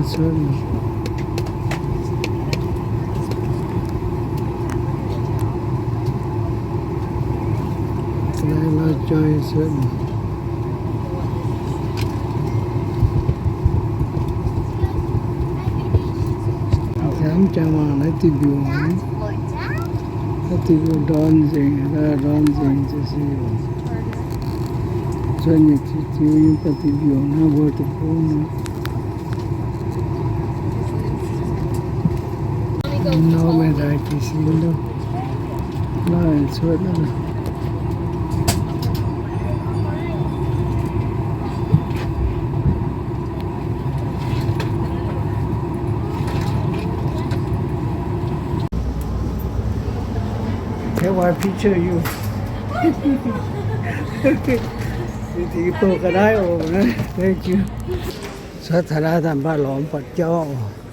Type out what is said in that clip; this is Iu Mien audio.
Cuotv, lai lorz joi cuotv. Mv jangx mangc naaiv diuh mbiungc, naaiv diuh mbiungc ndorm nzengc, ndorm nzengc ziouc se cuotv nyei, tiux tiux nyei baac diuh mbiungc hnangv mbuo deic-bung nor. Nor meih daaih jiez sin loh. Naaiv cuotv naaiv. Have I picture you? Thank you. Cuotv taux naaiv daaih mv baac lorz mv buatc jauv oc.